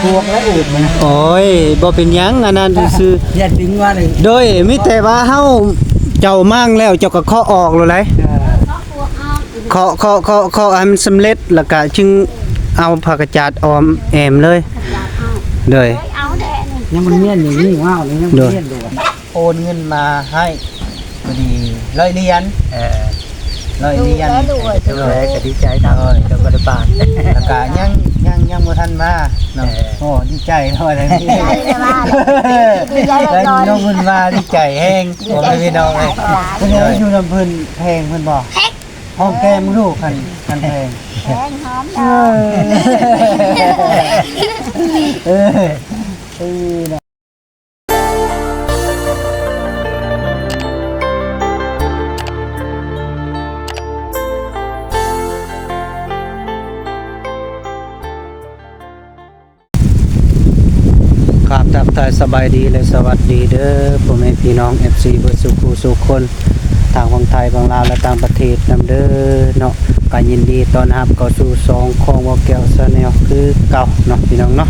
ພວກແລ້ວໂອບມັນ ໂອ້ຍ ບໍ່ເປັນຫຍັງ ອັນນັ້ນຊື່ໆ ຢ່າດຶງວ່າເລີຍ ໂດຍ ມີແຕ່ວ່າເຮົາ ເຈົ້າມ້າງແລ້ວ ເຈົ້າກໍເຄາະອອກໂລດໄດ໋ ເອີ ເຄາະ ເຄາະ ເຄາະ ເຄາະໃຫ້ມັນສຳເລັດ ແລ້ວກະຈຶ່ງເອົາຜ້າກະຈາດອ້ອມແອ້ມເລີຍ ໂດຍ ຍັງມັນມຽນຢູ່ນີ້ ວ້າວ ຍັງມັນມຽນຢູ່ ໂອນເງິນມາໃຫ້ພໍດີຮ້ອຍຫຼຽນ ເອີ ຮ້ອຍຫຼຽນ ໂດຍ ກໍດີໃຈນຳ ໂດຍ ກໍບໍ່ໄດ້ບາດ ແລ້ວກໍຍັງ ຍັງ ຍັງບໍ່ທັນມາເນາະ ເອີ ໂອ້ ດີໃຈເນາະ ດີໃຈ ນ້ອງບຸນມາດີໃຈແຮງ ພໍ່ແມ່ພີ່ນ້ອງເອີຍ ເພິ່ນຢູ່ນຳເພິ່ນແພງເພິ່ນບໍ່ ຫອມແກ້ມລູກຄັນ ຄັນແພງ ແພງຫອມ ເອີ ເອີ ເອີ. ຄາບ ທັກທາຍສະບາຍດີ ແລະ ສະຫວັດດີເດີ ພໍ່ແມ່ພີ່ນ້ອງ ເອັຟຊີ ເບິດສູ່ຄູ່ສູ່ຄົນ ທາງຝັ່ງໄທ ຝັ່ງລາວ ແລະ ຕ່າງປະເທດນຳເດີເນາະ. ກໍຍິນດີຕ້ອນຮັບເຂົ້າສູ່ຊ່ອງຂອງບ່າວແກ້ວ Channel ຄືເກົ່າເນາະ ພີ່ນ້ອງເນາະ.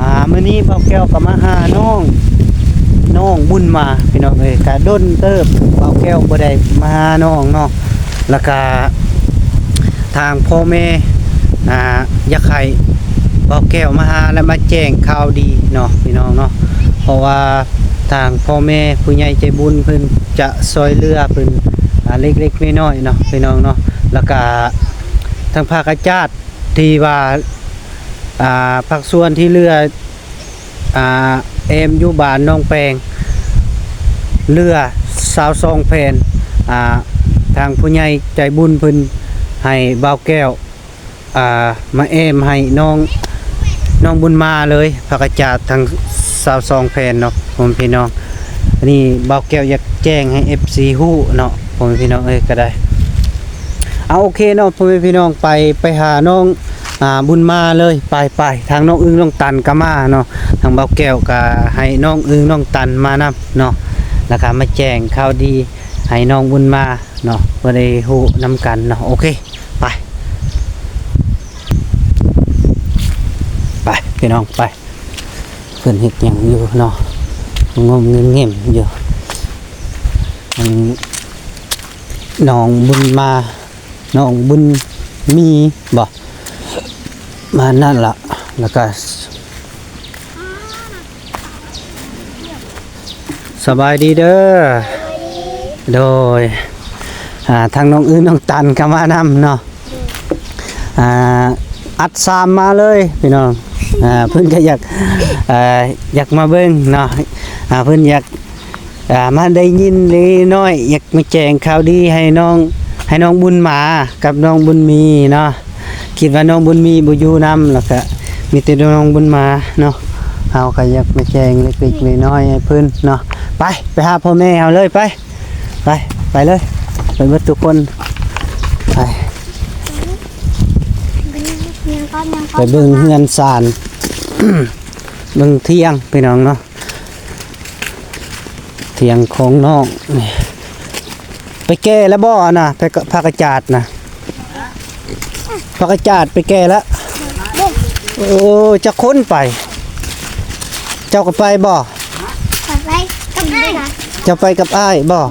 ອ່າ ມື້ນີ້ບ່າວແກ້ວກໍມາຫານ້ອງ ນ້ອງບຸນມາ ພີ່ນ້ອງເອີຍ ກະດົນເຕີບບ່າວແກ້ວບໍ່ໄດ້ມາຫານ້ອງເນາະ. ແລ້ວກະທາງພໍ່ແມ່ ອ່າ ຢາກໃຫ້ບ່າວແກ້ວມາຫາ ແລະ ມາແຈ້ງຂ່າວດີເນາະ ພີ່ນ້ອງເນາະ. ເພາະວ່າທາງພໍ່ແມ່ຜູ້ໃຫຍ່ໃຈບຸນເພິ່ນຈະຊ່ອຍເຫຼືອເພິ່ນ ອ່າ ເລັກໆນ້ອຍໆເນາະ ພີ່ນ້ອງເນາະ. ແລ້ວກະທາງພາກອາຈາດ ທີ່ວ່າ ອ່າ ພາກສ່ວນທີ່ເຫຼືອ ອ່າ ແອ້ມຢູ່ບ້ານໜອງແປງ ເຫຼືອຊາວສອງແຜ່ນ ອ່າ ທາງຜູ້ໃຫຍ່ໃຈບຸນເພິ່ນໃຫ້ບ່າວແກ້ວ ອ່າ ມາແອ້ມໃຫ້ນ້ອງ ນ້ອງບຸນມາເລີຍ ພາກອາຈາດທັງຊາວສອງແຜ່ນເນາະ ພໍ່ແມ່ພີ່ນ້ອງ. ອັນນີ້ບ່າວແກ້ວຢາກແຈ້ງໃຫ້ເອັຟຊີຮູ້ເນາະ ພໍ່ແມ່ພີ່ນ້ອງເອີຍ ກໍໄດ້. ເອົາ ໂອເຄເນາະ ພໍ່ແມ່ພີ່ນ້ອງ ໄປ ໄປຫານ້ອງ ອ່າ ບຸນມາເລີຍ ໄປ ໄປ. ທາງນ້ອງອຶ່ງນ້ອງຕັນກໍມາເນາະ ທາງບ່າວແກ້ວກໍໃຫ້ນ້ອງອຶ່ງນ້ອງຕັນມານຳເນາະ ແລ້ວກໍມາແຈ້ງຂ່າວດີໃຫ້ນ້ອງບຸນມາເນາະ ເພື່ອໄດ້ຮູ້ນຳກັນເນາະ. ໂອເຄ ໄປ ໄປ ພີ່ນ້ອງ ໄປ. ເພິ່ນເຮັດຫຍັງຢູ່ເນາະ ງົມເງືອມໆຢູ່ ອັນ ນ້ອງບຸນມາ ນ້ອງບຸນມີບໍ ມານັ້ນລະ ແລ້ວກະ ສະບາຍດີເດີ ໂດຍ ອ່າ ທາງນ້ອງອຶ່ງນ້ອງຕັນກໍມານຳເນາະ. ອ່າ ອັດສາມມາເລີຍພີ່ນ້ອງ ອ່າ ເພິ່ນກໍຢາກ ເອີ ຢາກມາເບິ່ງເນາະ ອ່າ ເພິ່ນຢາກ ອ່າ ມາໄດ້ຍິນເລັກນ້ອຍ ຢາກມາແຈ້ງຂ່າວດີໃຫ້ນ້ອງ ໃຫ້ນ້ອງບຸນມາກັບນ້ອງບຸນມີເນາະ. ຄິດວ່ານ້ອງບຸນມີບໍ່ຢູ່ນຳ ແລ້ວກະມີແຕ່ນ້ອງບຸນມາເນາະ ເຮົາກໍຢາກມາແຈ້ງເລັກໆນ້ອຍໆໃຫ້ເພິ່ນເນາະ. ໄປ ໄປຫາພໍ່ແມ່ເຮົາເລີຍ ໄປ. ໄປ ໄປເລີຍ ໄປເບິດທຸກຄົນ ໄປ ໄປເບິ່ງເຮືອນຊານ ເບິ່ງຖຽງພີ່ນ້ອງເນາະ ຖຽງຂອງນ້ອງ. ໄປແກ່ແລ້ວບໍ່ ອັນນະ ໄປກະ ຜັກກະຈາດນະ? ຜັກກະຈາດໄປແກ່ແລ້ວ. ໂອ້ ຈັກຄົນໄປ? ເຈົ້າກໍໄປບໍ່? ຂ້ອຍໄປກັບອ້າຍ. ເຈົ້າໄປກັບອ້າຍບໍ່?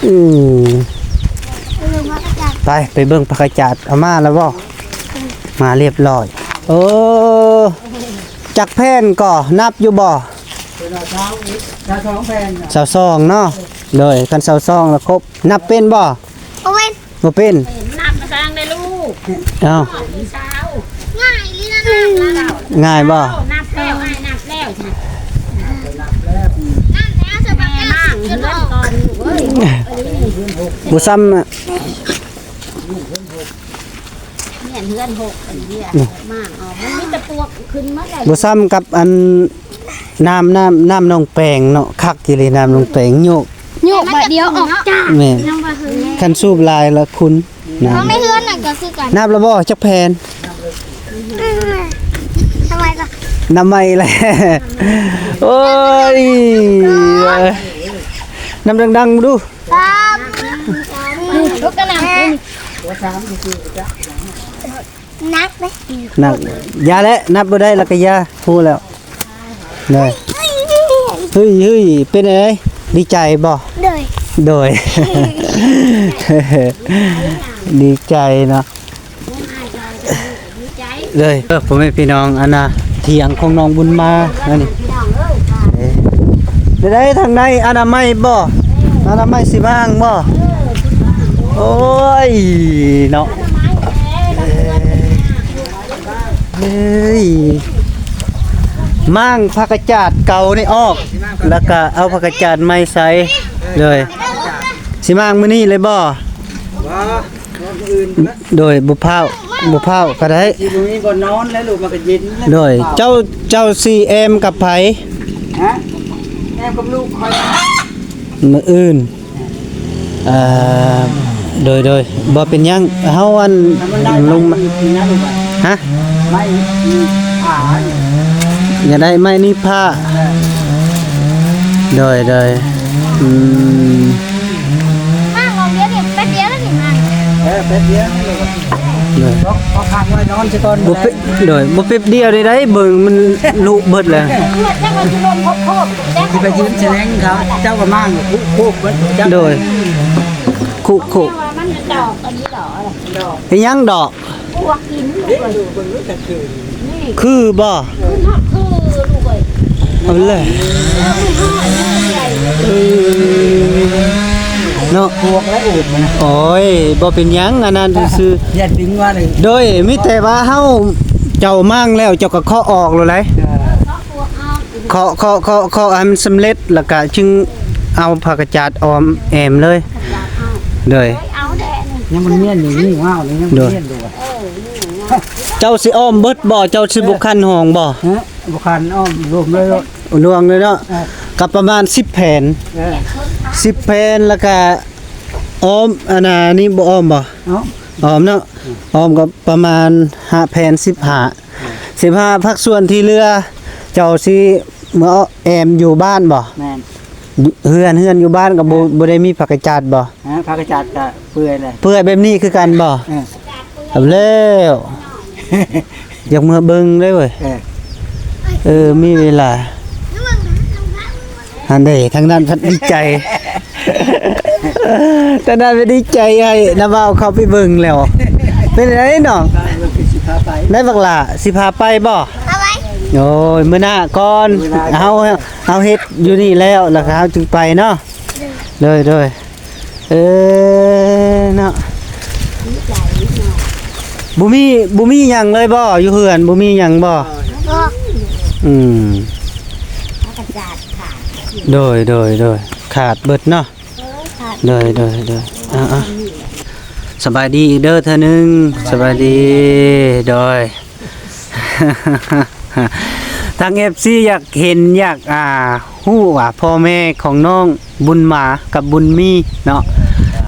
ອືມ ໄປ ໄປເບິ່ງຜັກກະຈາດ. ເອົາມາແລ້ວບໍ່? ມາຮຽບຮ້ອຍ. ເອີ ຈັກແຜ່ນກໍນັບຢູ່ບໍ່? ຊາວສອງແຜ່ນ. ຊາວສອງເນາະ. ໂດຍ ຄັນຊາວສອງແລ້ວຄົບ. ນັບເປັນບໍ່? ບໍ່ເປັນ. ບໍ່ເປັນ. ນັບມາສ້າງໄດ້ລູກ. ເອົ້າ ມີຊາວ. ງ່າຍອີ່ຫຼີນະ. ງ່າຍບໍ່? ນັບແລ້ວ ອ້າຍນັບແລ້ວ. ແມ່ມ້າງເຮືອນກ່ອນລູກເອີຍ. ບໍ່ຊ້ຳ ແມ່ນເຮືອນຫົກ ອັນນີ້ມ້າງອອກ ມັນມີແຕ່ປວກຂຶ້ນໝົດແລ້ວ. ບໍ່ຊ້ຳກັບອັນ ນ້ຳ ນ້ຳ ນ້ຳໜອງແປງເນາະ ຄັກອີ່ຫຼີ ນ້ຳໜອງແປງ ໂຍກ ໂຍກບາດດຽວອອກຈາກ. ແມ່ນ ຄັນສູບຫຼາຍລະຂຸ່ນ. ນ້ຳ ຂອງໃນເຮືອນນັ້ນກໍຄືກັນ. ນັບແລ້ວບໍ່? ຈັກແຜ່ນ? ອືມ ນ້ຳໃໝ່ກໍ ນ້ຳໃໝ່ແຫຼະ. ໂອ້ຍ ນັບດັງໆດູ. ສາມ ລູກກະນຳ. ໜັກເດ້ ໜັກ ຢ່າແຫຼະ ນັບບໍ່ໄດ້ລະກະຢ່າ ຮູ້ແລ້ວ ເອີຍ ເຮີ້ຍ ເຮີ້ຍ ເປັນຈັ່ງໃດ ດີໃຈບໍ່? ໂດຍ ໂດຍ ດີໃຈເນາະ ເລີຍ ເອີ ພໍ່ແມ່ພີ່ນ້ອງ ອັນນ່າ ຖຽງຂອງນ້ອງບຸນມາ ອັນນີ້ ເອີ ໄດ້ທາງໃນອະນາໄມບໍ່? ອະນາໄມຊິມາງບໍ່? ໂອ້ຍ ເນາະ ເອີຍ ມາງຜັກກະຈາດເກົ່ານີ້ອອກ ແລ້ວກະເອົາຜັກກະຈາດໃໝ່ໃສ່ ໂດຍ ຊິມາງມື້ນີ້ເລີຍບໍ່? ບໍ່ ມື້ອື່ນ ໂດຍ ບໍ່ພ້າວ ບໍ່ພ້າວກໍໄດ້ ຊິບໍ່ມີບ່ອນນອນແລ້ວ ລູກມັນກໍເຢັນແລ້ວ ໂດຍ ເຈົ້າ ເຈົ້າຊິແອມກັບໃຜ? ຮະ ແອມກັບລູກຂ້ອຍ ມື້ອື່ນ ເອີ ໂດຍ ໂດຍ ບໍ່ເປັນຫຍັງ ເຮົາ ອັນ ລົງມາ ຮະ ໄມ້ໜີບຜ້າ ຢາກໄດ້ໄມ້ໜີບຜ້າ ເອີ ໂດຍ ໂດຍ ອືມ ມາງອອກດຽວນີ້ ແປັບດຽວແລ້ວນີ້ມາ ເອີ ແປັບດຽວນີ້ ໂດຍ ເພາະ ເພາະຄ້າງໄວ້ນອນຊະກ່ອນ ບໍ່ເປັນ ໂດຍ ບໍ່ແປັບດຽວໄດ້ ໄດ້ເບິ່ງມັນລຸເບິດແລ້ວ ຊິໄປຢືນສະແໜງເຂົາ ເຈົ້າກໍມາງຄຸໂຄບເບິດ ໂດຍ ຄຸໂຄບ ແຕ່ວ່າມັນດອກອັນນີ້ດອກ ດອກ ເຮັດຫຍັງດອກ? ປວກຫີນ ເດ້ ລູກເບິ່ງເດີ ຄືບໍ່? ຄືເນາະ ຄືລູກເອີຍ ເອົາເລີຍ ເອີ ເນາະ ປວກແລ້ວໂອບມັນນະ ໂອ້ຍ ບໍ່ເປັນຫຍັງ ອັນນັ້ນຊື່ໆ ຢ່າດຶງວ່າເລີຍ ໂດຍ ມີແຕ່ວ່າເຮົາ ເຈົ້າມາງແລ້ວ ເຈົ້າກໍເຄາະອອກໂລດໄດ໋ ເອີ ເຄາະ ເຄາະ ເຄາະ ເຄາະໃຫ້ມັນສຳເລັດ ແລ້ວກະຈຶ່ງເອົາຜ້າກະຈາດອ້ອມແອມເລີຍ ໂດຍ ຍັງມັນມຽນຢູ່ ງູເຫົ່ານີ້ຍັງມັນມຽນຢູ່ ເຈົ້າຊິອ້ອມເບິດບໍ່? ເຈົ້າຊິບໍ່ຄັນຫ້ອງບໍ່? ຮະ ບໍ່ຄັນ ອ້ອມລວມເລີຍ ລວມເລີຍເນາະ ເອີ ກໍປະມານສິບແຜ່ນ ເອີ ສິບແຜ່ນ ແລ້ວກະອ້ອມ ອັນນ່າ ນີ້ບໍ່ອ້ອມບໍ່? ອ້ອມ ອ້ອມເນາະ ອືມ ອ້ອມກໍປະມານຫ້າແຜ່ນ ສິບຫ້າ ສິບຫ້າ ພາກສ່ວນທີ່ເຫຼືອ ເຈົ້າຊິເມືອແອມຢູ່ບ້ານບໍ່? ແມ່ນ ເຮືອນ ເຮືອນຢູ່ບ້ານກໍບໍ່ ບໍ່ໄດ້ມີຜັກກະຈາດບໍ່? ຮະ ຜັກກະຈາດກໍເປື່ອຍແລ້ວ ເປື່ອຍແບບນີ້ຄືກັນບໍ່? ເອີ ເອົາແລ້ວ ຢາກເມືອເບິ່ງເດ້ເວີຍ ເອີ ເອີ ມີເວລາ ຫັ້ນເດ້ ທາງນັ້ນພັດດີໃຈ ທາງນັ້ນພັດດີໃຈ ໃຫ້ນ້າບ່າວເຂົ້າໄປເບິ່ງແລ້ວ ເປັນໃດນ້ອງ? ໄດ້ບັກຫຼ້າ ຊິພາໄປບໍ່? ໂອ້ຍ ມື້ໜ້າກ່ອນ ເຮົາ ເຮົາເຮັດຢູ່ນີ້ແລ້ວ ແລ້ວເຮົາຈຶ່ງໄປເນາະ ໂດຍ ໂດຍ ເອີ ເນາະ ບໍ່ມີ ບໍ່ມີຫຍັງເລີຍບໍ່? ຢູ່ເຮືອນບໍ່ມີຫຍັງບໍ່? ບໍ່ ອືມ ໂດຍ ໂດຍ ໂດຍ ຂາດເບິດເນາະ ເອີ ຂາດ ໂດຍ ໂດຍ ໂດຍ ເອົາ ເອົາ ສະບາຍດີອີກເດີເທື່ອໜຶ່ງ ສະບາຍດີ ໂດຍ ທາງເອັຟຊີຢາກເຫັນ ຢາກ ອ່າ ຮູ້ວ່າພໍ່ແມ່ຂອງນ້ອງບຸນມາກັບບຸນມີເນາະ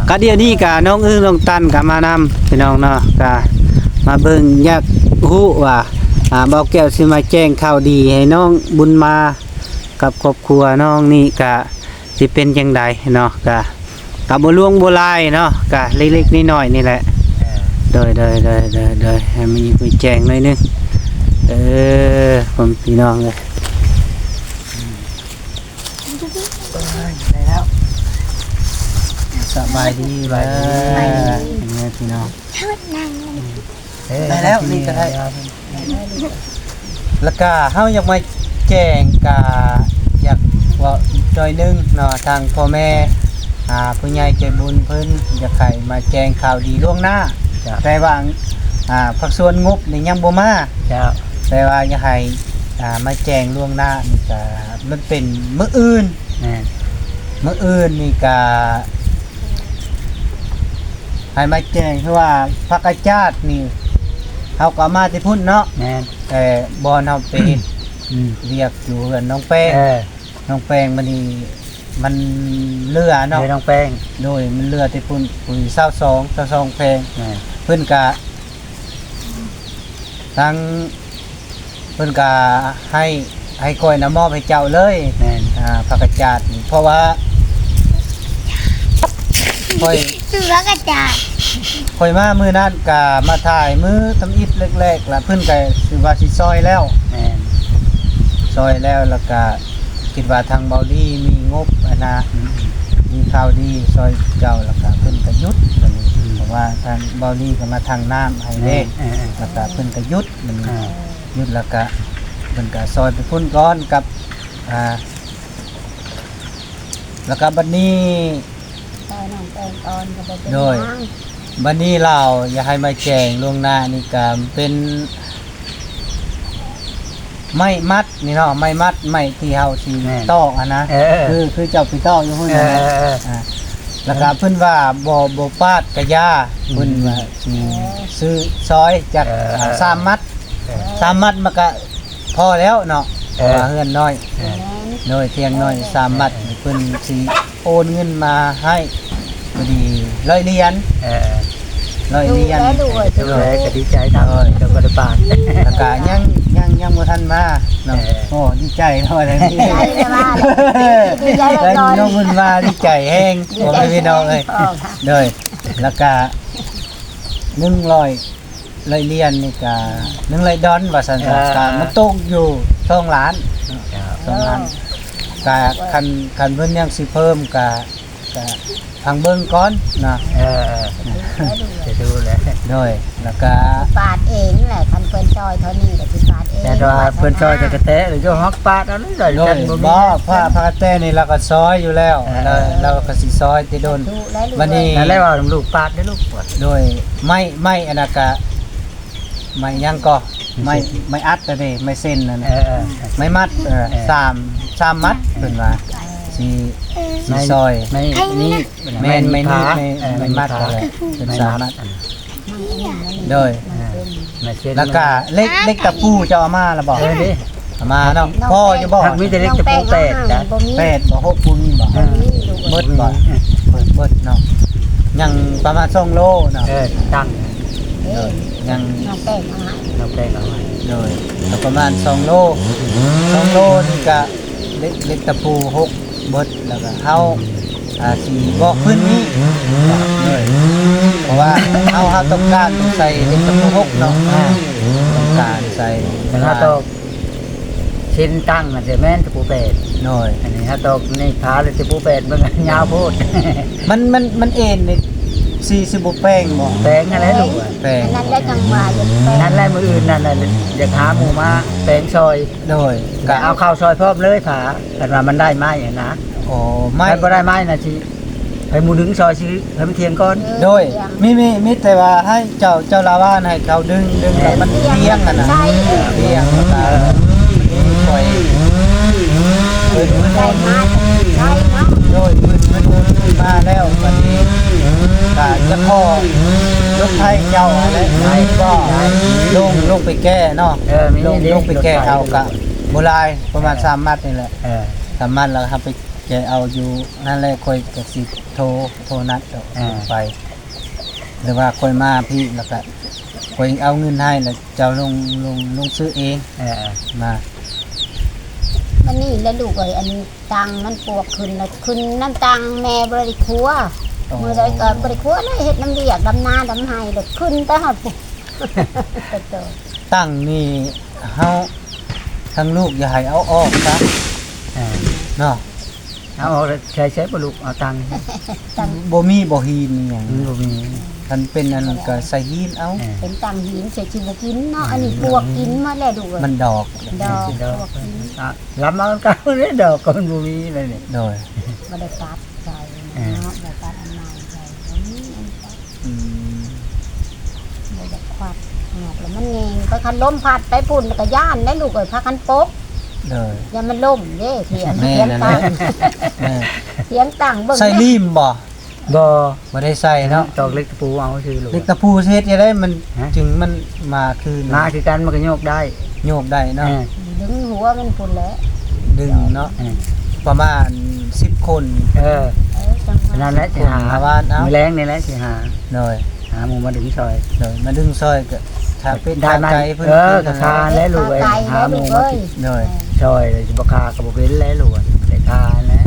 ກະດຽວນີ້ກະນ້ອງອຶ້ງນ້ອງຕັນກະມານຳ ພີ່ນ້ອງເນາະ ກະມາເບິ່ງ ຢາກຮູ້ວ່າ ອ່າ ບ່າວແກ້ວຊິມາແຈ້ງຂ່າວດີໃຫ້ນ້ອງບຸນມາກັບຄອບຄົວນ້ອງນີ້ກະ ຊິເປັນຈັ່ງໃດເນາະ ກະ ກະບໍ່ຫຼວງບໍ່ຫຼາຍເນາະ ກະເລັກໆນ້ອຍໆນີ້ແຫຼະ ເອີ ໂດຍ ໂດຍ ໂດຍ ໂດຍ ໂດຍ ໃຫ້ມີ ມີແຈ້ງໜ້ອຍໜຶ່ງ ເອີ ພໍ່ແມ່ພີ່ນ້ອງເອີຍ ໄດ້ແລ້ວ ສະບາຍດີ ສະບາຍດີ ເອີ ພໍ່ແມ່ພີ່ນ້ອງ ໄດ້ແລ້ວ ນີ້ກໍໄດ້ ແລ້ວກະເຮົາຢາກມາແຈ້ງ ກະຢາກເວົ້າອີກໜ້ອຍໜຶ່ງເນາະ ທາງພໍ່ແມ່ ອ່າ ຜູ້ໃຫຍ່ໃຈບຸນເພິ່ນຢາກໃຫ້ມາແຈ້ງຂ່າວດີລ່ວງໜ້າ ເຈົ້າ ແຕ່ວ່າ ອ່າ ພາກສ່ວນງົບນີ້ຍັງບໍ່ມາ ເຈົ້າ ແຕ່ວ່າຢາກໃຫ້ ອ່າ ມາແຈ້ງລ່ວງໜ້ານີ້ກະ ມັນເປັນມື້ອື່ນ ແມ່ນ ມື້ອື່ນນີ້ກະ ໃຫ້ມາແຈ້ງ ຄືວ່າຜັກກະຈາດນີ້ ເຮົາກໍເອົາມາແຕ່ພຸ້ນເນາະ ແມ່ນ ແຕ່ບ່ອນເຮົາໄປເຮັດ ອືມ ວຽກຢູ່ເຮືອນນ້ອງແປ້ງ ເອີ ນ້ອງແປ້ງ ບັດນີ້ມັນເຫຼືອເນາະ ເຮືອນນ້ອງແປ້ງ ໂດຍ ມັນເຫຼືອແຕ່ພຸ້ນ ຜູ້ຊາວສອງ ຊາວສອງແຜງ ແມ່ນ ເພິ່ນກະ ທາງ ເພິ່ນກະໃຫ້ ໃຫ້ຂ້ອຍນະມອບໃຫ້ເຈົ້າເລີຍ ແມ່ນ ອ່າ ຜັກກະຈາດນີ້ ເພາະວ່າຂ້ອຍ ຊື້ຜັກກະຈາດ ຂ້ອຍມາມື້ນັ້ນກະມາຖ່າຍມື້ທຳອິດແລກໆ ລະເພິ່ນກະຖືວ່າຊິຊ່ອຍແລ້ວ ແມ່ນ ຊ່ອຍແລ້ວ ລະກະຄິດວ່າທາງເບົາລີມີງົບຫັ້ນນະ ອືມ ມີຂ່າວດີຊ່ອຍເຈົ້າ ລະກະເພິ່ນກະຢຸດບັດນີ້ ອືມ ເພາະວ່າທາງເບົາລີກະມາຖັງນ້ຳໃຫ້ເດ້ ແມ່ນ ເອີໆ ລະກະເພິ່ນກະຢຸດບັດນີ້ ອ່າ ຢຸດ ລະກະເພິ່ນກະຊ່ອຍໄປພຸ້ນກ່ອນກັບ ອ່າ ລະກະບັດນີ້ ຊ່ອຍນ້ອງແປ້ງອ່ອນກະບໍ່ເປັນຫຍັງ ໂດຍ ບັດນີ້ລາວຢາກໃຫ້ມາແຈ້ງລ່ວງໜ້ານີ້ກະເປັນໄມ້ມັດນີ້ເນາະ ໄມ້ມັດ ໄມ້ທີ່ເຮົາຊິ ແມ່ນ ຕອກຫັ້ນນະ ເອີ ຄື ຄືເຈົ້າໄປຕອກຢູ່ພຸ້ນຫັ້ນນະ ເອີໆ ອ່າ ລະກະເພິ່ນວ່າບໍ່ ບໍ່ປາດກະຢ່າ ອືມ ເພິ່ນວ່າຊິຊື້ຊ່ອຍຈັກ ເອີ ອ່າ ສາມມັດ ເອີ ສາມມັດມັນກະພໍແລ້ວເນາະ ເອີ ເພາະວ່າເຮືອນນ້ອຍ ເອີ ໂດຍ ທຽງນ້ອຍ ເອີ ສາມມັດ ເອີ ເພິ່ນຊິໂອນເງິນມາໃຫ້ ພໍດີຮ້ອຍຫຼຽນ ເອີ ຮ້ອຍຫຼຽນ ລູກແລະລູກເອີຍ ໂດຍ ກະດີໃຈນຳ ໂດຍ ເຈົ້າກະໄດ້ບາດ ລະກະຍັງ ຍັງ ຍັງບໍ່ທັນມາເນາະ ເອີ ໂອ້ ດີໃຈເນາະ ດີໃຈແລ້ວວ່າ ດີໃຈແລ້ວ ຍກມືວ່າດີໃຈແຮງ ດີໃຈ ພໍ່ແມ່ພີ່ນ້ອງເອີຍ ແຮງ ໂດຍ ລະກະໜຶ່ງຮ້ອຍ ຮ້ອຍຫຼຽນນີ້ກະ ໜຶ່ງຮ້ອຍດອນວ່າຊັ້ນຊະ ເອີ ກະມັນຕົກຢູ່ສອງລ້ານເນາະ ເຈົ້າ ສອງລ້ານ ກະຄັນ ຄັນເພິ່ນຍັງຊິເພີ່ມກະ ກະຟັງເບິ່ງກ່ອນເນາະ ເອີ ຈະດູແຫຼະ ໂດຍ ລະກະປາດເອງແຫຼະ ຄັນເພິ່ນຊ່ອຍເທົ່ານີ້ກະຊິປາດເອງ ແຕ່ວ່າເພິ່ນຊ່ອຍກະກະແຕະ ຫຼືຢອກຮັກປາດເອົາເລີຍ ໂດຍ ບໍ່ ພະ ພະກະແຕະນີ້ລາວກະຊ່ອຍຢູ່ແລ້ວ ເອີ ລາວ ລາວກະຊິຊ່ອຍແຕ່ດົນ ສາທຸແຫຼະລູກ ບັດນີ້ ນັ້ນແຫຼະວ່າລູກປາດເດີລູກ ໂດຍ ໄມ້ ໄມ້ອັນນັ້ນກະ ໄມ້ຫຍັງກໍ ໄມ້ ໄມ້ອັດນະເດ ໄມ້ເສັ້ນນັ້ນ ເອີ ເອີ ໄມ້ມັດ ເອີ ເອີ ສາມ ສາມມັດ ເອີ ເພິ່ນວ່າ ເອີ ຊິ ຊິຊ່ອຍ ໄມ້ ໄມ້ໜີບ ແມ່ນ ໄມ້ໜີບ ໄມ້ ເອີ ໄມ້ມັດ ໄມ້ ນັ້ນແຫຼະ ເປັນ ໄມ້ ສາມມັດ ມັດ ໂດຍ ເອີ ໄມ້ເສັ້ນ ລະກະເຫຼັກ ເຫຼັກຕະປູເຈົ້າເອົາມາລະບໍ່? ເອີ ເດ້ ເອົາມາເນາະ ພໍຢູ່ບໍ່? ມີແຕ່ເຫຼັກຕະປູແປດ ແປດບໍ່ ຫົກບໍ່ມີບໍ່? ເອີ ເບິດບໍ່? ເອີ ເບິດ ເບິດເນາະ ຍັງປະມານສອງໂລເນາະ ເອີ ຕັ້ງ ເອີ ຍັງ ນ້ອງແປ້ງເອົາໃຫ້ ນ້ອງແປ້ງເອົາໃຫ້ ໂດຍ ກະປະມານສອງໂລ ສອງໂລນີ້ກະເຫຼັກ ເຫຼັກຕະປູຫົກເບິດ ລະກະເຮົາ ອືມ ອາ ຊິບອກເພິ່ນນີ້ ໂດຍ ເພາະວ່າເຮົາ ເຮົາຕ້ອງການໃສ່ເຫຼັກຕະປູຫົກເນາະ ອ່າ ຕ້ອງການໃສ່ ເວລາ ເຮົາຕອກ ເສັ້ນຕັ້ງຫັ້ນຊິແມ່ນຕະປູແປດ ໂດຍ ອັນນີ້ເຮົາຕອກໃນຜາແລ້ວຕະປູແປດ ເບິ່ງຍາວໂພດ ມັນ ມັນ ມັນເອັນນີ້ ຊິ ຊິບໍ່ແປງບໍ່? ແປງຫັ້ນແຫຼະລູກ ແປງ ອັນນັ້ນແຫຼະຈັ່ງວ່າຢາກແປງ ນັ້ນແຫຼະ ມື້ອື່ນນັ້ນນະ ຢາກຫາໝູ່ມາແປງຊ່ອຍ ໂດຍ ກະເອົາເຂົ້າຊ່ອຍພ້ອມເລີຍຜາ ຄັນວ່າມັນໄດ້ໄມ້ຫັ້ນນະ ໂອ້ ໄມ້ ຄັນບໍ່ໄດ້ໄມ້ນະຊິ ໃຫ້ໝູ່ດຶງຊ່ອຍຊື່ ໃຫ້ມັນຖຽງກ່ອນ ໂດຍ ມີ ມີ ມີແຕ່ວ່າໃຫ້ເຈົ້າ ເຈົ້າລາວານໃຫ້ເຂົາດຶງ ດຶງແລ້ວມັນຖຽງຫັ້ນນະ ຖຽງ ເອີ ມັນມີຂ້ອຍ ເພິ່ນ ເພິ່ນ ໃສ່ມາ ໃສ່ເນາະ ໂດຍ ເພິ່ນ ເພິ່ນ ເພິ່ນມາແລ້ວ ບັດນີ້ກະຈະຂໍລົດໄຖເຈົ້າຫັ້ນແຫຼະ ໃຫ້ບໍ່ ລົງ ລົງໄປແກ່ເນາະ ເອີ ມີ ລົງ ລົງໄປແກ່ເອົາກະບໍ່ຫຼາຍ ປະມານ ເອີ ສາມມັດນີ້ແຫຼະ ເອີ ສາມມັດ ແລ້ວເຮົາໄປ ແກເອົາຢູ່ນັ້ນແຫຼະ ຂ້ອຍກະຊິໂທ ໂທນັດດອກ ອ່າ ໄປ ຫຼືວ່າຂ້ອຍມາພີ້ ແລ້ວກະຂ້ອຍເອົາເງິນໃຫ້ ແລ້ວເຈົ້າລົງ ລົງ ລົງຊື້ເອງ ເອີ ມາ ບັດນີ້ແຫຼະລູກເອີຍ ອັນຕັງມັນປວກຂຶ້ນ ແລ້ວຂຶ້ນນຳຕັງ ແມ່ບໍ່ໄດ້ຄົວ ອໍ ມື້ໃດກະບໍ່ໄດ້ຄົວ ແລ້ວເຮັດນຳວຽກ ດຳນາ ດຳໄຮ່ ແລ້ວຂຶ້ນແຕ່ຮອດ ຕັງນີ້ເຮົາ ທັງລູກຢ່າໃຫ້ເອົາອອກຊະ ເອີ ເນາະ ເອົາອອກແລ້ວໃສ່ໃສ່ບໍ່ລູກ ເອົາຕັງ ຕັງ ບໍ່ມີບໍ່ຫີນອີ່ຫຍັງ ມັນບໍ່ມີ ຄັນເປັນອັນນັ້ນກະໃສ່ຫີນເອົາ ເອີ ເປັນຕັງຫີນ ໃສ່ຊິບໍ່ກິນເນາະ ອັນນີ້ປວກກິນໝົດແລ້ວລູກເອີຍ ມັນດອກ ດອກ ດອກ ປວກກິນ ອ່ະ ລຳເອົາກັນເລີຍ ດອກກະມັນບໍ່ມີແລ້ວນີ້ ໂດຍ ບໍ່ໄດ້ຕັດໃສ່ ເອີ ເນາະ ບໍ່ຕັດອັນໃໝ່ໃສ່ ບໍ່ມີອັນຕັດ ອືມ ບໍ່ຢາກຄວັດ ອອກແລ້ວມັນແຍງໄປ ຄັນລົມພັດໄປພຸ້ນກະຢ້ານໄດ໋ລູກເອີຍ ພາກັນປົກ ໂດຍ ຢ້ານມັນລົ້ມເດ້ ຖຽງ ແມ່ນ ຖຽງ ນັ້ນແຫຼະ ຕັ້ງ ແມ່ນ ຖຽງຕັ້ງເບິ່ງ ໃສ່ລີ້ມບໍ່? ບໍ່ ບໍ່ໄດ້ໃສ່ເນາະ ຕອກເຫຼັກຕະປູເອົາຊື່ລູກ ເຫຼັກຕະປູຊິເຮັດຈັ່ງໃດມັນ ຮະ ຈຶ່ງມັນມາຄືນ ມາຄືກັນ ມັນກະໂຍກໄດ້ ໂຍກໄດ້ເນາະ ເອີ ດຶງຫົວມັນພຸ້ນແຫຼະ ດຶງເນາະ ເອີ ປະມານສິບຄົນ ເອີ ເອີ ຈັ່ງວ່າ ນັ້ນແຫຼະ ສິຫາ ມື້ແລງນີ້ແຫຼະ ສິຫາ ໂດຍ ຫາໝູ່ມາດຶງຊ່ອຍ ໂດຍ ມາດຶງຊ່ອຍກະ ຖ້າເປັນ ໄດ້ໄໝ ຂາໄກເພິ່ນ ເອີ ກະຄາແຫຼະລູກເອີຍ ຂາໄກ ຫາໝູ່ມາ ແລະລູກເອີຍ ໂດຍ ຊ່ອຍ ຊິບໍ່ຄາກະບໍ່ເປັນແຫຼະລູກເອີຍ ໄດ້ຄາແຫຼະ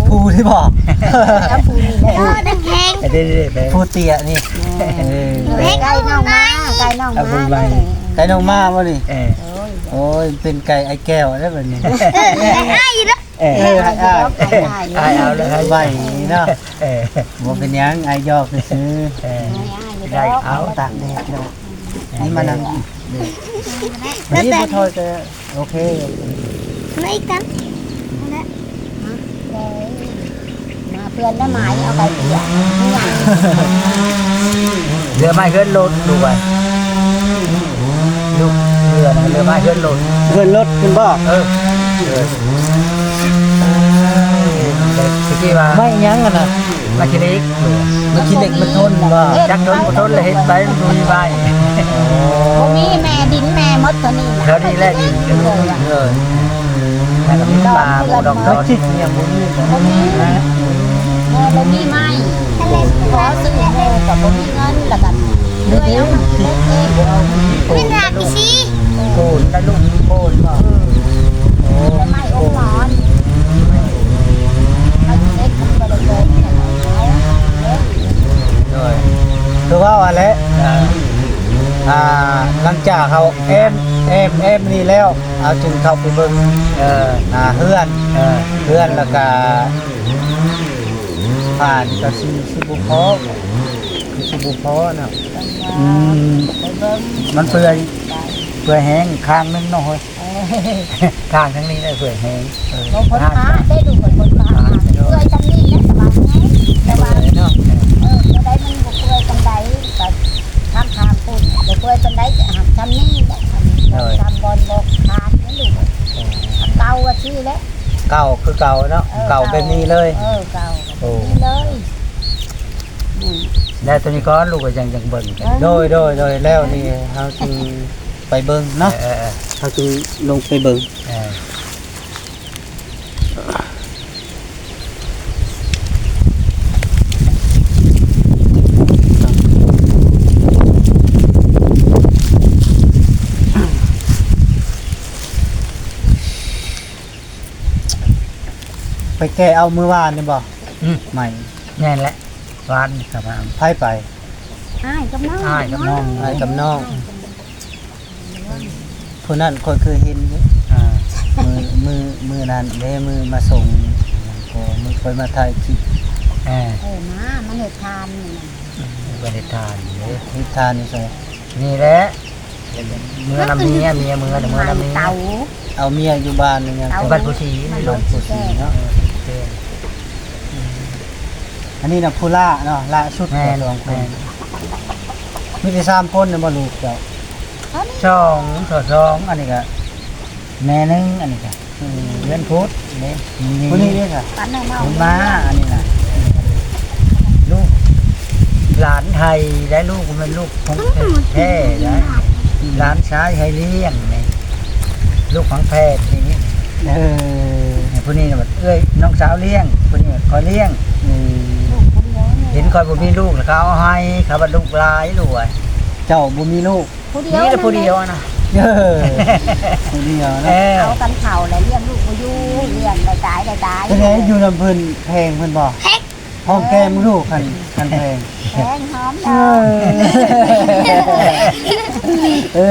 ຜູ້ ນີ້ບໍ່? ເອົາຜູ້ນີ້ແຫຼະ ເອີ ເດ້ໆ ຜູ້ເຕ້ຍນີ້ ເອີ ໃກ້ນ້ອງມາ ໃກ້ນ້ອງມາ ໃກ້ນ້ອງມາບໍ່ນີ້? ເອີ ໂອ້ຍ ເປັນໄກ່ອ້າຍແກ້ວແລ້ວບັດນີ້ ເອີ ອ້າຍ ອ້າຍ ອ້າຍເອົາເລີຍ ໄວ້ເນາະ ເອີ ບໍ່ເປັນຫຍັງ ອ້າຍຫຍອກຊື່ໆ ເອີ ໄດ້ ເອົາ ຕາກແດດເນາະ ນີ້ມານັ່ງ ນີ້ບໍ່ຖອຍແຕ່ ໂອເຄ ມາອີກກັນ ນັ້ນແຫຼະ ມາເພື່ອນໄດ້ໝາຍເອົາໄປເພື່ອນ ເຫຼືອໄມ້ເຮືອນລົດ ລູກເອີຍ ລູກເຫຼືອນະ ເຫຼືອໄມ້ເຮືອນລົດ ເຮືອນລົດເພິ່ນບໍ່? ເອີ ເອີ ຕະກີ້ວ່າ ໄມ້ຫຍັງຫັ້ນນະ? ໄມ້ຂີ້ເຫຼັກ ໄມ້ຂີ້ເຫຼັກມັນທົນບໍ່? ຈັກທົນບໍ່ທົນລະເຮັດໄປ ມັນບໍ່ມີໄມ້ ບໍ່ມີ ແມ່ດິນແມ່ໝົດເທົ່ານີ້ນະ ເທົ່ານີ້ແຫຼະດິນ ເອີ ແລ້ວກໍມີປ່າ ໝູ່ດອກດອນ ແມ່ຈິກຫຍັງບໍ່ມີ ບໍ່ມີ ແມ່ບໍ່ມີໄມ້ ຂໍຊື້ໝູ່ກໍບໍ່ມີເງິນ ແລ້ວກໍເລື່ອຍເອົາມັນເລັກເອງ ເປັນລາກອີ່ຊີ ໂກນ ແລ້ວລູກໂກນບໍ່? ໂອ້ ແລ້ວໄມ້ອົກໝອນ ໄມ້ເລັກມັນບໍ່ໄດ້ໂກນ ໂດຍ ຄືເວົ້າຫັ້ນແຫຼະ ອ່າ ຫຼັງຈາກເຮົາແອ້ມ ແອ້ມ ແອ້ມນີ້ແລ້ວ ເຮົາຈຶ່ງເຂົ້າໄປເບິ່ງ ເອີ ອ່າ ເຮືອນ ເອີ ເຮືອນ ແລ້ວກະຜ້ານີ້ກະຊິ ຊິບໍ່ພໍ ຄືຊິບໍ່ພໍນະ ອືມ ມັນເປື່ອຍ ເປື່ອຍແຮງຂ້າງໜຶ່ງເນາະ ເຮີ້ຍ ຂ້າງທາງນີ້ໄດ້ເປື່ອຍແຮງ ເອີ ບໍ່ພົ້ນພາດເດ້ ດູເພິ່ນພົ້ນພາດ ເປື່ອຍຊ່ຳນີ້ນະ ສະບາຍແຮງ ແຕ່ວ່າ ເອີ ຕົວໃດມັນບໍ່ເປື່ອຍປານໃດ ກໍຂ້າງໆພຸ້ນ ບໍ່ເປື່ອຍປານໃດ ກໍຫັກຊ່ຳນີ້ແຫຼະ ໂດຍ ຊ່ຳບ່ອນບໍ່ຂາດນີ້ລູກ ເອີ ເກົ່າວ່າຊີ້ແຫຼະ ເກົ່າຄືເກົ່າເນາະ ເອີ ເກົ່າແບບນີ້ເລີຍ ເອີ ເກົ່າ ໂອ້ ແບບນີ້ເລີຍ ອືມ ແລ້ວຕົວນີ້ກ່ອນ ລູກກໍຍັງ ຍັງເບິ່ງ ເອີ ໂດຍ ໂດຍ ໂດຍ ແລ້ວນີ້ເຮົາຈຶ່ງໄປເບິ່ງເນາະ ເອີ ເອີ ເອີ ເຮົາຈຶ່ງລົງໄປເບິ່ງ ເອີ ໄປແກະເອົາມື້ວານນີ້ບໍ່? ອືມ ໄມ້ ແມ່ນແຫຼະ ວານນີ້ກໍມາ ໃຜໄປ? ອ້າຍກັບນ້ອງ ອ້າຍກັບນ້ອງ ອ້າຍກັບນ້ອງ ຜູ້ນັ້ນຂ້ອຍເຄີຍເຫັນຢູ່ ອ່າ ມື້ ມື້ ມື້ນັ້ນເດ້ ມື້ມາສົ່ງ ກໍມື້ຂ້ອຍມາຖ່າຍຄລິບ ເອີ ເອີ ມາ ມາເຮັດທານນີ້ນະ ມາເຮັດທານເດ້ ເຮັດທານຢູ່ໃສ? ນີ້ແຫຼະ ເມືອນຳເມຍ ເມຍເມືອ ເມືອນຳເມຍ ເອົາເມຍຢູ່ບ້ານນີ້ຫຍັງ ເອົາ ບ້ານພູສີ ບ້ານພູສີເນາະ ເອີ ອັນນີ້ນະຜູ້ຫຼ້າເນາະ ຫຼ້າສຸດ ແມ່ນ ສອງຄົນ ແມ່ນ ມີແຕ່ສາມຄົນນະບໍ່ລູກເຈົ້າ? ສອງ ສອງ ອັນນີ້ກະແມ່ໜຶ່ງ ອັນນີ້ກະ ອືມ ເຮືອນພຸດເດ້ ຜູ້ນີ້ເດ້ ຜູ້ນີ້ເດ້ ມາ ອັນນີ້ນະ ລູກຫຼານໄທໄດ໋ ລູກບໍ່ແມ່ນລູກຂອງແທ້ໄດ໋ ຫຼານຊາຍໃຫ້ລ້ຽງນີ້ ລູກຂອງແພດນີ້ ເອີ ຜູ້ນີ້ນະ ເອື້ອຍ ນ້ອງສາວລ້ຽງ ຜູ້ນີ້ຂ້ອຍລ້ຽງ ອືມ ເຫັນຂ້ອຍບໍ່ມີລູກ ແລ້ວເຂົາເອົາໃຫ້ ເຂົາວ່າລູກຫຼາຍ ລູກ ເຈົ້າບໍ່ມີລູກ? ຜູ້ດຽວ ມີແຕ່ຜູ້ດຽວນະ ເອີ ຜູ້ດຽວນະ ເອີ ເອົາກັນເຖົ້າແລ້ວລ້ຽງລູກບໍ່ຢູ່ ລ້ຽງໄດ້ຕາຍ ໄດ້ຕາຍ ເປັນໃດຢູ່ນຳເພິ່ນແພງເພິ່ນບໍ່? ຫອມແກ້ມລູກ ຄັນ ຄັນແພງ ແພງຫອມດອກ ເອີ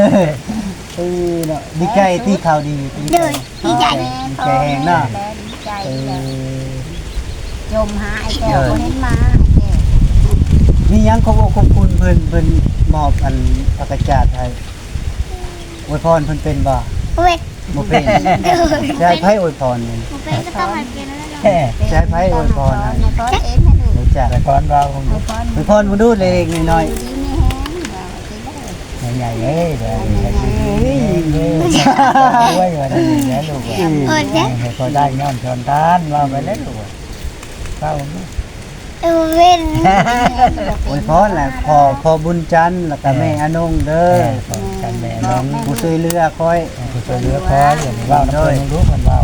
ເອີ ເນາະ ດີໃຈຕິ ຂ່າວດີ ດີໃຈ ໂດຍ ດີໃຈ ດີໃຈແຮງເນາະ ດີໃຈ ເອີ ຈົ່ມຫາອ້າຍແກ້ວ ບໍ່ເຫັນມາ ອ້າຍແກ້ວ ມີຫຍັງຂອບອົກຂອບຄຸນເພິ່ນ ເພິ່ນມອບອັນຜັກກະຈາດໃຫ້ ອວຍພອນເພິ່ນເປັນບໍ່? ບໍ່ເປັນ ບໍ່ເປັນ ໂດຍ ຊິໃຫ້ໃຜອວຍພອນນີ້? ບໍ່ເປັນກໍຕ້ອງໃຫ້ເປັນແລ້ວເນາະ ຊິໃຫ້ໃຜອວຍພອນ? ໃຫ້ພອນເອງໃຫ້ລູກ ຮູ້ຈັກ ໃຫ້ພອນເວົ້າ ໃຫ້ພອນ ອວຍພອນເບິ່ງດູເລັກໆນ້ອຍໆ ຢູ່ດີມີແຮງ ເວົ້າຊິເດີ ໃຫຍ່ໆເດີ ໃຫຍ່ໆເດີ ໃຫ້ລວຍໆ ວ່ານັ້ນແຫຼະລູກ ເອີ ໃຫ້ພໍໄດ້ຍ້ອນຊົນທານ ເວົ້າໄປແລ້ວລູກ ເວົ້າ ເອີ ເວັນ ອວຍພອນແຫຼະ ພໍ່ ພໍ່ບຸນຈັນ ແລ້ວກະແມ່ອານົງເດີ ເອີ ພໍ່ບຸນຈັນ ແມ່ອານົງ ຜູ້ຊ່ວຍເຫຼືອຂ້ອຍ ເອີ ຜູ້ຊ່ວຍເຫຼືອຂ້ອຍ ເວົ້ານຳເພິ່ນ ເພິ່ນເວົ້າ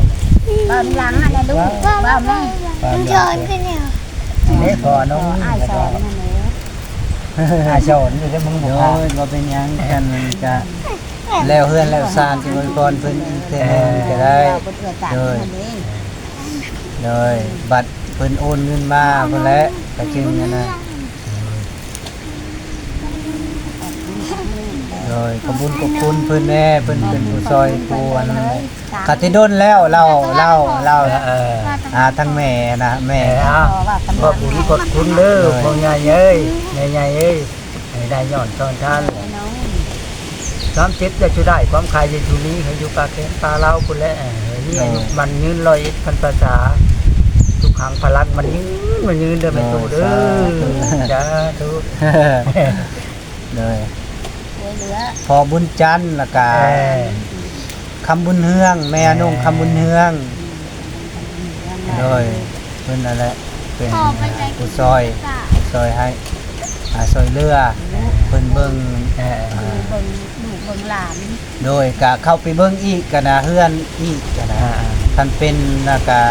ເວົ້ານຳຫຼັງຫັ້ນແຫຼະລູກ ເວົ້າແມ່ ເວົ້າ ເດີນຂຶ້ນແລ້ວ ເດ້ ພໍ່ອານົງ ອ້າຍສອນຫັ້ນແຫຼະ ອ້າຍສອນຢູ່ເດີ ມຶງບໍ່ພາ ໂດຍ ບໍ່ເປັນຫຍັງ ກັນມັນກະແລ້ວເຮືອນແລ້ວຊານ ຊິອວຍພອນເພິ່ນອີກເທື່ອໜຶ່ງກໍໄດ້ ເອີ ເພິ່ນເອື້ອຍຈາກ ໂດຍ ຫັ້ນເດ້ ໂດຍ ບັດ ເພິ່ນໂອນເງິນມາພຸ້ນແຫຼະ ກະຈຶ່ງອັນນັ້ນ ໂດຍ ຂອບບຸນຂອບຄຸນເພິ່ນແດ່ ເພິ່ນເປັນຜູ້ຊ່ອຍຜູ້ອັນນັ້ນແຫຼະ ກະແຕ່ດົນແລ້ວ ລາວ ລາວ ລາວ ເອີ ອາ ທາງແມ່ນະ ແມ່ ເອີ ເອົາ ຂອບບຸນຂອບຄຸນເດີ ໂດຍ ພໍ່ໃຫຍ່ເອີຍ ແມ່ໃຫຍ່ເອີຍ ໃຫ້ໄດ້ຍ້ອນຊ່ອນທານ ສາມສິບ ຢ່າຊູໄດ້ຄວາມຄາຍ ຢ່າຊູມີ ໃຫ້ຢູ່ປາກແຄມປາລາວພຸ້ນແຫຼະ ໃຫ້ມີອາຍຸໝັ້ນຍືນ ຮ້ອຍເອັດພັນພາສາ ສຸຂັງພະລັງ ໝັ້ນຍືນ ໝັ້ນຍືນເດີແມ່ຕູ້ເດີ ສາທຸ ສາທຸ ໂດຍ ພໍ່ບຸນຈັນ ແລ້ວກະ ເອີ ຄຳບຸນເຮືອງ ແມ່ອານົງ ແມ່ ຄຳບຸນເຮືອງ ໂດຍ ເພິ່ນນັ້ນແຫຼະ ເປັນຜູ້ຊ່ອຍ ຊ່ອຍໃຫ້ ອາ ຊ່ອຍເຫຼືອ ເພິ່ນເບິ່ງ ເອີ ອາ ເບິ່ງລູກເບິ່ງຫຼານ ໂດຍ ກະເຂົ້າໄປເບິ່ງອີກ ກະນະ ເຮືອນອີກ ກະນະ ອ່າໆ ຄັນເປັນນະ ກະ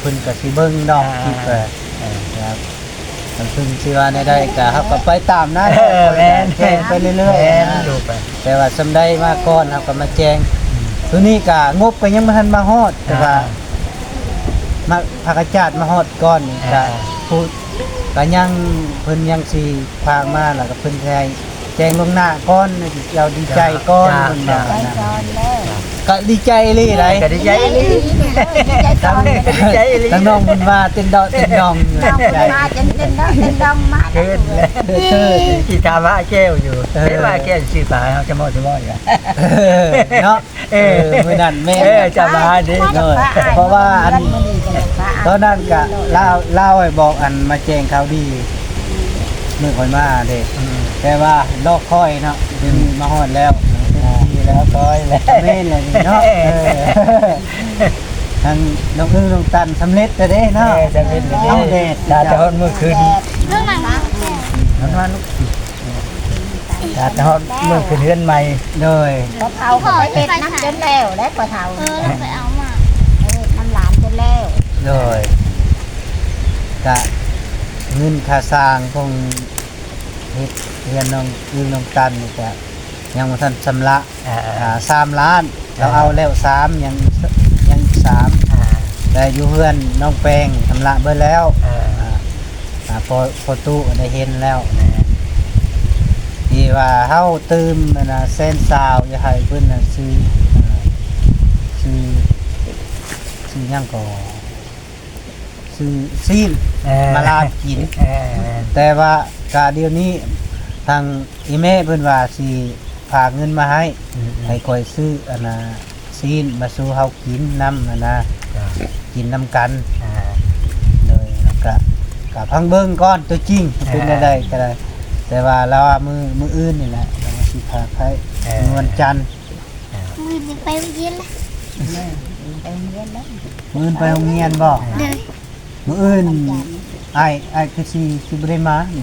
ເພິ່ນກະຊິເບິ່ງເນາະ ອ່າໆ ຄລິບ ເອີ ເອີ ຄັນເພິ່ນຊິວ່າແນວໃດ ກະເຮົາກະໄປຕາມນັ້ນ ເອີ ແມ່ນ ແຈ້ງໄປເລື້ອຍໆ ແມ່ນ ນະ ແຕ່ວ່າສ່ຳໃດມາກ່ອນ ເຮົາກະມາແຈ້ງ ອືມ ໂຕນີ້ກະງົບກະຍັງບໍ່ທັນມາຮອດ ແຕ່ວ່າ ອ່າ ມາ ພາກກະຈາດມາຮອດກ່ອນນີ້ກະ ອ່າ ຜູ້ ກະຍັງ ເພິ່ນຍັງຊິພາມາ ແລ້ວກະເພິ່ນຊິໃຫ້ແຈ້ງລ່ວງໜ້າກ່ອນ ເຈົ້າດີໃຈກ່ອນ ເພິ່ນວ່າ ໄປກ່ອນເດີ ກະດີໃຈອີ່ຫຼີໃດ ກະດີໃຈອີ່ຫຼີ ດີໃຈກ່ອນ ດີໃຈອີ່ຫຼີ ທາງນ້ອງບຸນມາເຕັ້ນເດາະເຕັ້ນດອງຢູ່ ນ້ອງບຸນມາເຕັ້ນເດາະເຕັ້ນດອງມາ ເຂີນແລ້ວ ຊິຖາມຫາແກ້ວຢູ່ ເອີ ໄປວ່າແກ້ວຊິພາເຮົາຈະເໝາະຈະໝໍ້ຢູ່ ເອີ ເນາະ ເອີ ເອີ ມື້ນັ້ນແມ່ນ ເອີ ຈະມາເດ້ ໂດຍ ເພາະວ່າອັນ ຕອນນັ້ນກະລາວ ລາວໃຫ້ບອກອັນມາແຈ້ງຂ່າວດີ ມື້ຂ້ອຍມາເດ້ ອືມ ແຕ່ວ່າລໍຄອຍເນາະ ດຽວນີ້ມາຮອດແລ້ວ ເຕັມທີ່ແລ້ວ ລໍຄອຍແລ້ວ ແມ່ນແລ້ວນີ້ເນາະ ເອີ ທາງນ້ອງອຶ້ງນ້ອງຕັນສຳເລັດແລ້ວເດ້ເນາະ ເອີ ສຳເລັດແລ້ວເດ້ ເອົາແດດ ຖ້າແຕ່ຮອດມື້ຄືນ ເລື່ອງນັ້ນ ມັນວ່າລູກ ຖ້າແຕ່ຮອດມື້ຂຶ້ນເຮືອນໃໝ່ ໂດຍ ເຂົາກໍໄປເຮັດນຳຈົນແລ້ວແຫຼະພໍ່ເຖົ້າ ເອີ ໄປເອົາມາ ໄປເຮັດນຳຫຼານຈົນແລ້ວ ໂດຍ ກະເງິນຄ່າສ້າງຂອງເຮັດເຮືອນນ້ອງອຶ້ງນ້ອງຕັນນີ້ກະຍັງບໍ່ທັນຊຳລະ ອ່າ ອ່າ ສາມລ້ານ ລາວເອົາແລ້ວສາມ ຍັງ ຍັງອີກສາມ ອ່າ ແຕ່ຢູ່ເຮືອນນ້ອງແປ້ງຊຳລະເບິດແລ້ວ ອ່າ ອ່າ ອ່າ ພໍ່ ພໍ່ຕູ້ໄດ້ເຫັນແລ້ວ ແມ່ນ ທີ່ວ່າເຮົາຕື່ມອັນນ່າແສນຊາວ ຢາກໃຫ້ເພິ່ນນ່າຊື້ ອ່າ ຊື້ ຊື້ຫຍັງກໍ ຊື້ຊີ້ນ ເອີ ມາລາບກິນ ເອີ ແມ່ນ ແຕ່ວ່າກະດຽວນີ້ທາງອີ່ແມ່ເພິ່ນວ່າຊິຝາກເງິນມາໃຫ້ ອືມໆ ໃຫ້ຂ້ອຍຊື້ອັນນ່າຊີ້ນມາສູ່ເຮົາກິນນຳຫັ້ນນະ ຈ້າ ກິນນຳກັນ ອ່າ ໂດຍ ແລ້ວກະ ກະຟັງເບິ່ງກ່ອນຕົວຈິງ ອ່າ ເປັນແນວໃດກໍໄດ້ ແຕ່ວ່າລາວວ່າມື້ ມື້ອື່ນນີ້ແຫຼະ ລາວວ່າຊິພາໄປ ເອີ ມື້ວັນຈັນ ອ່າ ມື້ອື່ນໄປໂຮງຮຽນລະ ມື້ອື່ນໄປໂຮງຮຽນບໍ່? ໂດຍ ມື້ອື່ນອ້າຍ ອ້າຍຄືຊິ ຊິບໍ່ໄດ້ມາ ເອີ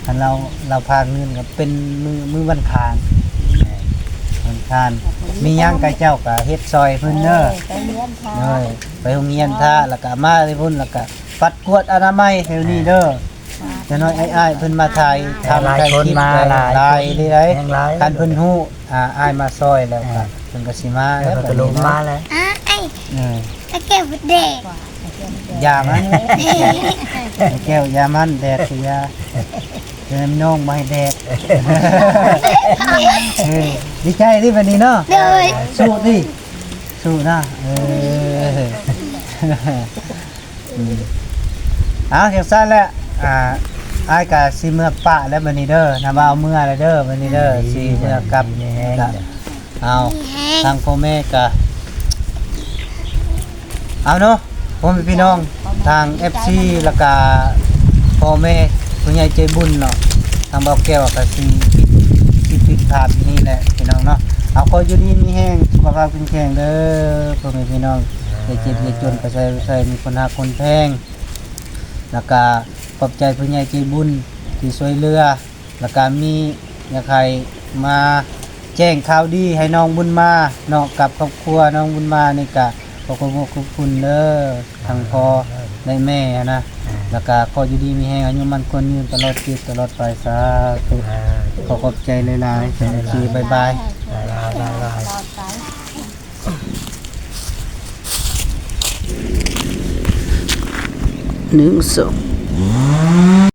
ຄັນລາວ ລາວພາເງິນກໍເປັນມື້ ມື້ວັນຄານ ເອີ ວັນຄານ ມີຫຍັງຂະເຈົ້າກໍເຮັດຊ່ອຍເພິ່ນເດີ ເອີ ໄປໂຮງຮຽນທາ ໂດຍ ໄປໂຮງຮຽນທາ ແລ້ວກໍມາແຕ່ພຸ້ນ ແລ້ວກໍປັດກວາດອະນາໄມແຖວນີ້ເດີ ເອີ ຈັກໜ້ອຍອ້າຍໆເພິ່ນມາຖ່າຍ ເອີ ທຳ ຫຼາຍຄົນ ຖ່າຍຄລິບ ມາຫຼາຍ ຫຼາຍ ຄົນ ຫຼາຍ ແຮງຫຼາຍ ຄັນເພິ່ນຮູ້ ອ່າ ອ້າຍມາຊ່ອຍແລ້ວ ເອີ ກໍ ເພິ່ນກໍຊິມາແລ້ວ ເພິ່ນກໍລົງມາແລ້ວ ອ້າຍ ເອີ ຕາແກ້ວແດດ ຢ່າມັນ ຕາແກ້ວຢ່າມັນ ແດດກໍຢ່າ ເອີ ນ້ອງບໍ່ໃຫ້ແດດ ເອີ ດີໃຈຕິບັດນີ້ເນາະ ໂດຍ ສູ້ຕິ ສູ້ນະ ເອີ ອືມ ເອົາ ຈັ່ງຊັ້ນແຫຼະ ອ່າ ອ້າຍກະຊິເມືອປະແລ້ວບັດນີ້ເດີ ນຳວ່າເອົາເມືອແລ້ວເດີ ບັດນີ້ເດີ ດີ ຊິເມືອກັບ ດີແຮງ ເອົາ ມີແຮງ ທາງພໍ່ແມ່ກະ ເອົາເນາະ ພໍ່ແມ່ພີ່ນ້ອງ ທາງເອັຟຊີ ແລ້ວກະພໍ່ແມ່ຜູ້ໃຫຍ່ໃຈບຸນເນາະ ທາງບ່າວແກ້ວກະຊິປິດ ຊິປິດພາບຢູ່ນີ້ແຫຼະ ພີ່ນ້ອງເນາະ ເອົາ ຂໍຢູ່ດີມີແຮງ ສຸຂະພາບເຂັ້ມແຂງເດີ ພໍ່ແມ່ພີ່ນ້ອງ ຢ່າເຈັບຢ່າຈົນ ໄປໃສໄປໃສ ມີຄົນຮັກຄົນແພງ ແລ້ວກະຂອບໃຈຜູ້ໃຫຍ່ໃຈບຸນທີ່ຊ່ວຍເຫຼືອ ແລ້ວກະມີ ຢາກໃຫ້ມາແຈ້ງຂ່າວດີໃຫ້ນ້ອງບຸນມາເນາະ ກັບຄອບຄົວນ້ອງບຸນມານີ້ກະຂໍຂອບຄຸນເດີ ທັງພໍ່ ແລະ ແມ່ນະ ແລ້ວກະຂໍຢູ່ດີມີແຮງ ອາຍຸໝັ້ນຂວັນຍືນ ຕະຫຼອດຊີວິດຕະຫຼອດໄປ ສາທຸ ຂໍຂອບໃຈຫຼາຍໆ ໂອເຄ ບາຍບາຍ ບາຍບາຍ ບາຍບາຍ. ສ ໜຶ່ງ ສອງ